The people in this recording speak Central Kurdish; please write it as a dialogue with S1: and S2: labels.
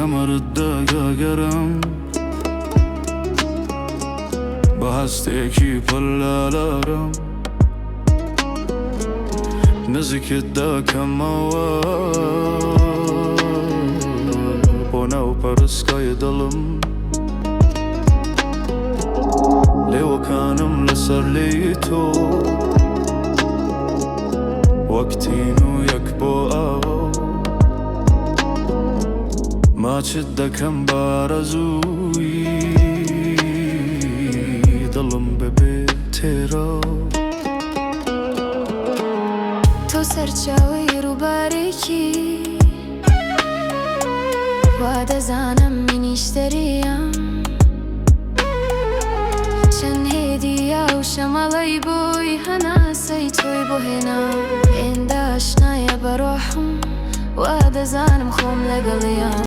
S1: کەمەرت دەگەرم بە هەستێکی پڕ لە لارم نزیکت دەکەمەوە بۆ ناو پەرستگای دڵم لێوەکانم لەسەر لێی تۆ وەک تینوویەک بۆ ئاو ماچت دەکەم بە ئارەزووی دڵم ببێ تێرە.
S2: تۆ سەرچاوەی ڕووبارێکی وا دەزانم منیش دەریام چەند هێدییا و شەماڵەی بۆی هەناسەی تۆی بۆ هێنا هێندە ئاشنایە بە ڕۆحم وا دەزانم خۆم لەگەڵیام.